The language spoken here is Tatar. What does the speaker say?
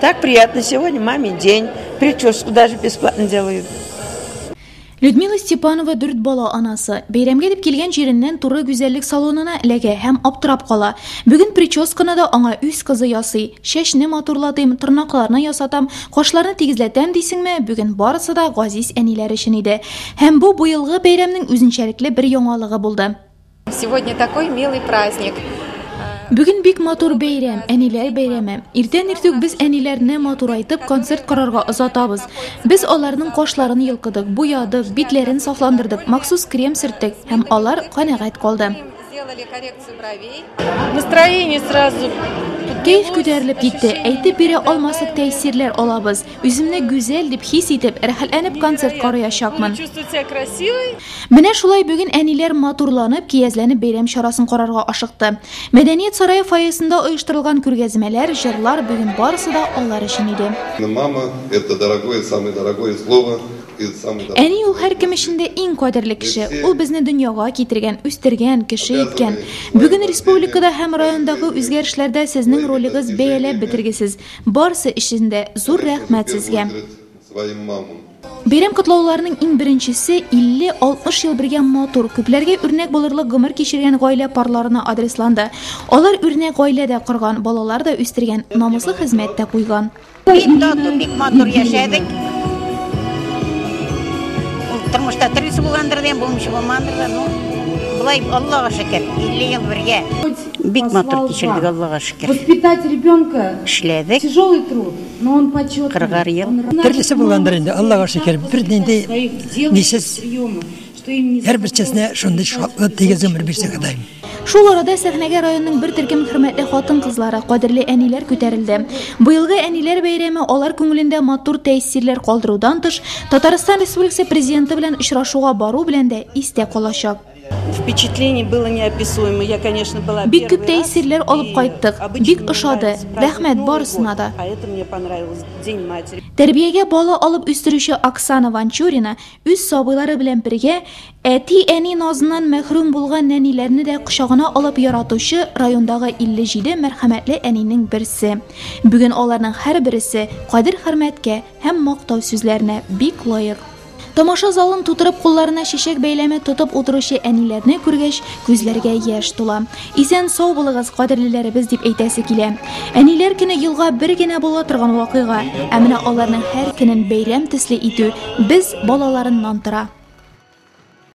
Так приятно, сегодня мамин день, прическу даже бесплатно делают. Людмила Степанова дүрт бала анасы. Бәйрәмгә дип килгән җиреннән туры гүзәллек салонына эләгә һәм аптырап кала. Бүген прическаны да аңа үз кызы ясый. Чәчне матурлатыйм, тырнакларны ясатам, кашларны тигезләтәм дисеңме, бүген барысы да газиз әниләр өчен иде. Һәм бу быелгы бәйрәмнең үзенчәлекле бер яңалыгы булды. Сегодня такой милый праздник. Бүген бик матур бәйрәм, әниләр бәйрәме. Иртән иртүк без әниләрне матурайтып концерт карарга озатабыз. Без аларның кашларын йолкыдык, буядык, битләрен сафландырдык, махсус крем сөрттек һәм алар канәгать калды. Сделали коррекцию бровей. Настроение сразу. Кәеф күтәрелеп китте. Әйтеп бирә алмаслык тәэсирләр алабыз. Үземне гүзәл дип хис итеп, рәхәтләнеп концерт караячакмын. Буду чувствовать себя красивой. Менә шулай бүген әниләр матурланып, киязләнеп бәйрәм чарасын карарга ашыкты. Мәдәният сарае фойесында оештырылган күргәзмәләр, җырлар бүген барысы да алар өчен иде. Мама – это дорогое, самое дорогое слово и самый дорогой. Әни ул һәркем өчен дә иң кадерле кеше. Ул безне дөньяга китергән, үстергән, кеше иткән. Бүген республикада һәм райондагы үзгәрешләрдә сезнең ролегез бәяләп бетергесез. Барысы өчен дә зур рәхмәт сезгә. Своим мамам. Бәйрәм котлауларының иң беренчесе 50-60 ел бергә матур, күпләргә үрнәк булырлык гомер кичергән гаилә парларына адресланды. Алар үрнәк гаилә дә корган, балалар да үстергән, намуслы хезмәт тә куйган. Бик тату, бик матур яшәдек. Ул тормышта төрлесе булгандыр дим, булмышы булмагандыр да, ну, болай Аллага шөкер, 50 ел бергә. Бик матур кичердек, Аллага шөкер. Воспитать ребенка Эшләдек. тяжелый труд, но он почетный. Кырыгар ел. Төрлесе булгандыр инде, Аллага шөкер. Бер нинди нисез һәрберсенә шундый шатлы тигез гомер бирсен Ходай. Шул арада сәхнәгә районның бер төркем хөрмәтле хатын-кызлары, кадерле әниләр күтәрелде. Быелгы әниләр бәйрәме алар күңелендә матур тәэсирләр калдырудан тыш, Татарстан Республикасы Президенты белән очрашуга бару белән дә истә калачак. Впечатление было неописуемое. Я, конечно, была Бик күп первый раз, тәэсирләр алып и кайттык. обычно Бик мне ошады. нравится праздник Рәхмәт Новый барысына год, да. А это мне понравилось. День матери. Тәрбиягә бала алып үстерүче Оксана Ванчурина үз сабыйлары белән бергә әти-әни назыннан мәхрүм булган нәниләрне дә кочагына алып яратучы райондагы 57 мәрхәмәтле әнинең берсе. Бүген аларның һәрбересе кадер-хөрмәткә һәм мактау сүзләренә бик лаек. Тамаша залын тутырып кулларына чәчәк бәйләме тотып утыручы әниләрне күргәч, күзләргә яшь тула. Исән сау булыгыз, кадерлеләребез дип әйтәсе килә. Әниләр көне елга бер генә була торган вакыйга, ә менә аларның һәр көнен бәйрәм төсле итү без балаларыннан тора.